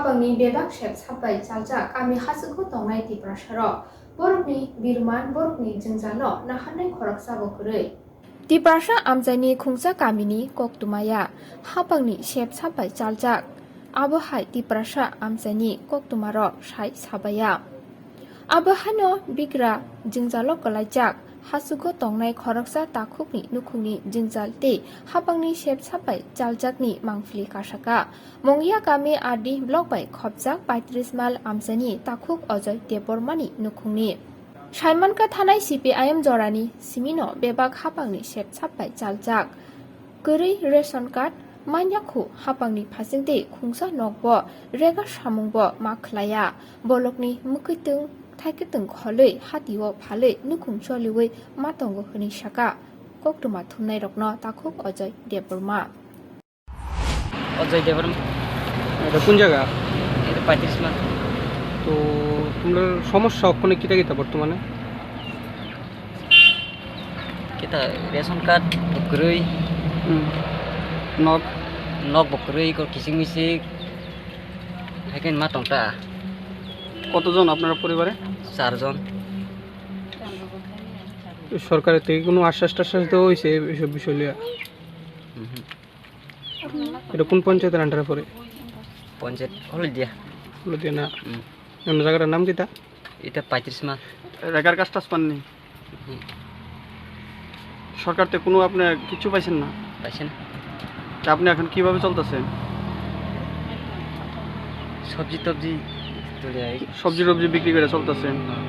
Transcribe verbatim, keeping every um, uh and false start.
Ni bebak sep sapai chaljak kami hachugo tongnai Tiprasarok. Borokni birman, borokni jwngjalo naharnai khoroksa bo kwrwi. Tiprasa amchaini khungsa kamini koktwmaya hapangni sep sapai chaljak. Abo hai Tiprasa amchaini koktwmarok sai sabaya. Abo haino bigra jwngjalo kwlaijak hachugo tongnai khoroksa takhukni nukhungni jwngjal tei hapangni sep sapai chaljakni mangpili kasaka. Mongya kami R D block bai khopjak paitris mal amchaini takhuk Ajoy Debbarmani nukhungni. Saimankha thanai C P I M jorani simino bebak hapangni sep sapai chaljak. Kwrwi ration card manya khu hapangni phasing tei khungsa nokbo rega samungbo ma khlaiya. Bolokni mwkhwtwng thaikitwng kholwi hatio phalwi nukhung choliwi ma tongo hwnwi saka koktwma thumnairokno takhuk Ajoy Debbarma. Ajay দেববর্মা। এটা কোন জায়গা? এটা পঁয়ত্রিশ মাইল। তো তোমরা সমস্যা ওখানে কিতা কিতা বর্তমানে? কিতা রেশন কার্ড বকরই। হুম। নক? নক বকরই, কো কিসিং মিসিং। হাইকেন মা টংটা। কতজন আপনারা পরিবারে? চারজন। সরকারের থেকে কোনো আশ্বাস টাশ্বাস দেওয়া হয়েছে এইসব বিষয় নিয়ে? হুম। এটা কোন পঞ্চায়েতের আন্ডারে পড়ে? পঞ্চায়েত হলদিয়া। হলদিয়া না? হুম। অন্য জায়গাটার নাম কিতা? এটা পঁয়ত্রিশ মাইল। রেগার কাজ টাজ পাননি? হুম। সরকার থেকে কোনো আপনি কিছু পাইছেন না? পাইছেন। তা আপনি এখন কিভাবে চলতেছেন? সবজি টবজি তুলে আর কি। সবজি টবজি বিক্রি করে চলতেছেন? হ্যাঁ।